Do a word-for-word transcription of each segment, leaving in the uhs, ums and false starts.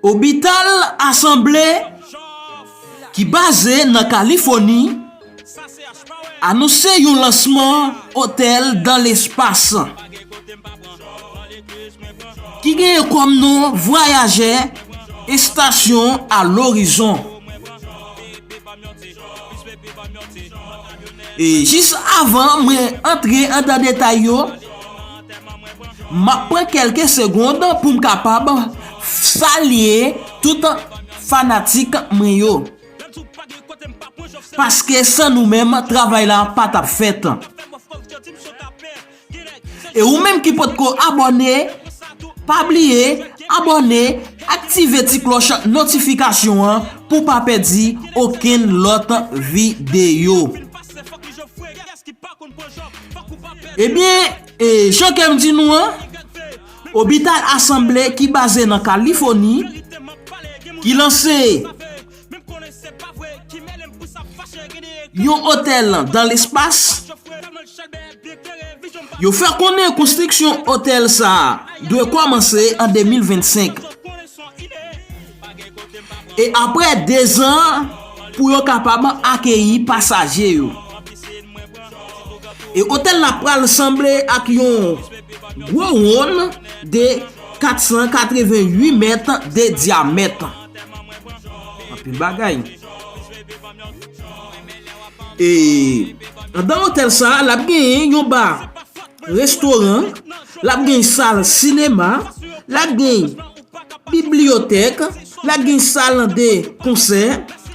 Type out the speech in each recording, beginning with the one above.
Obital Asanble, ki baze nan Kalifòni, anonse yon lansman otèl dan lespas ki genyen kòm non Vwayajè, estasyon a lorizon. E jis avan mwen antre andan detay yo, m ap pran kèlke segonn pou m kapab salye tout fanatik mwen yo. Paske san nou menm, travay la pa t ap fèt. E ou menm ki potko abòne, pa bliye abòne, aktive ti klòch notifikasyon an pou pa pèdi okenn lòt videyo. Ebyen, e, jan ke m di nou an, Obital Asanble ki baze nan Kalifòni, ki lanse yon otèl dan lespas. Yo fè konnen konstriksyon otèl sa a dwe kòmanse an de mil vennsenk. E aprè dezan, pou yo kapab akeyi pasaje yo. E otèl la pral sanble ak yon gwo wonn de kat san katreven uit mèt de dyamèt. Anpil bagay. E andan otèl sa a, l ap genyen yon ba, restoran, l ap gen sal sinema, l ap gen bibliyotèk, l ap gen sal de konsè,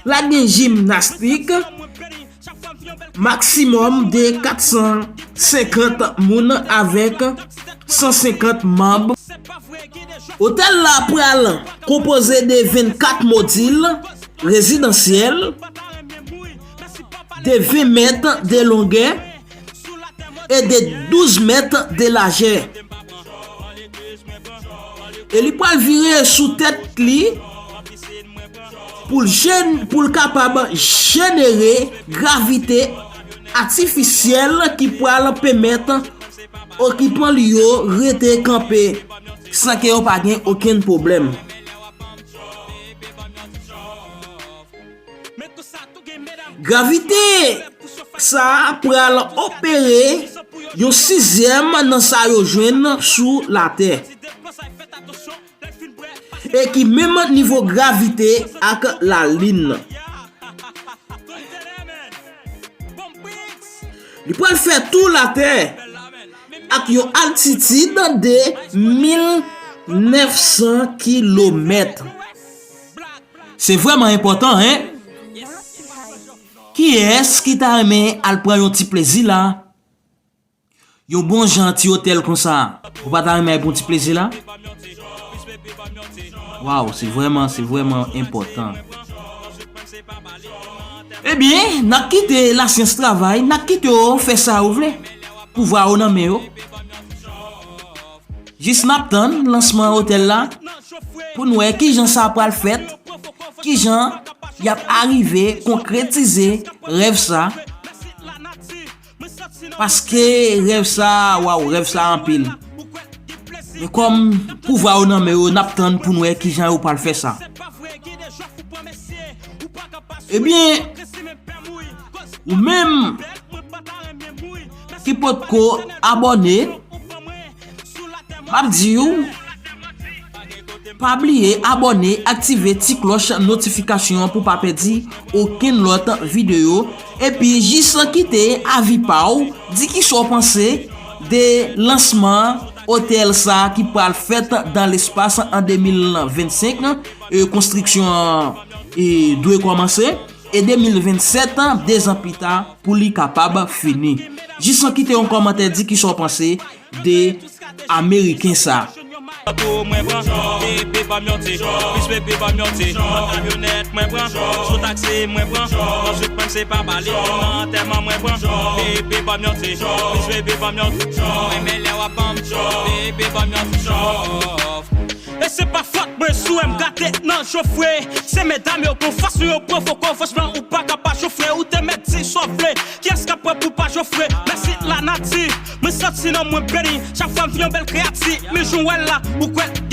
l ap gen jimnastik, maksimòm de kat san senkant moun avèk san senkant manm. Otèl la pral konpoze de vennkat modil rezidansyèl de ven mèt de longè e de douz mèt de lajè. E li pral vire sou tèt li pou l jen-, pou l kapab jenere gravite atifisyèl ki pral pèmèt okipan li yo rete kanpe san ke yo pa gen okenn pwoblèm. Gravite sa a pral opere yon sizyèm nan sa yo jwenn sou Latè, e ki menm nivo gravite ak Lalin. Li pral fè tou Latè ak yon altitid de mil nèf san kilomèt. Se vrèman enpòtan, en? Kiyès ki ta renmen al pran yon ti plezi la? Yon bon jan ti otèl konsa, ou pa ta renmen al pran yon ti plezi la? Waw, se vrèman, se vrèman enpòtan. Ebyen, n ap kite lasyans travay, n ap kite yo fè sa yo vle. Pouvwa yo nan men yo. Jis n ap tann lansman otèl la pou n wè kijan sa pral fèt, kijan y ap arive konkretize rèv sa. Paske rèv sa, waw, rèv sa anpil. Men kòm pouvwa yo nan men yo, n ap tann pou n wè kijan yo pral fè sa. Ebyen, ou menm ki potko abòne, m ap di w, pa bliye abòne, aktive ti klòch notifikasyon an pou pa pèdi okenn lòt videyo. Epi jis kite avi pa w, di kisa w panse de lansman otèl sa ki pral fèt dan lespas an de mil vennsenk. E, konstriksyon an, e, dwe kòmanse. E de mil vennsèt, dezan pita, pou li kapab fini. Jis kite yon kòmantè, di kisa w panse de Ameriken sa. Mwen pran, bebe ban m yon ti, plis bebe ban m yon ti, nan kamyonèt mwen pran, sou taksi mwen pran, answit mwen se pa pale, nan antèman mwen pran, bebe ban m yon ti, plis bebe ban m yon ti, mwen renmen lè w ap ban m, bebe ban m yon ti, e se pa fòt mwen si w wè m gate nan jofre, se medam yo gon fason yo pwovoke w, franchman ou pa ka pa jofre, ou te mèt di sa w vle. Kiyès k ap pran pou pa jofre? Mèsi lanati. Mwen santi nanm mwen beni. Chak fwa m vin yon bèl kreyati. Men jan w wè l la, ou kwè l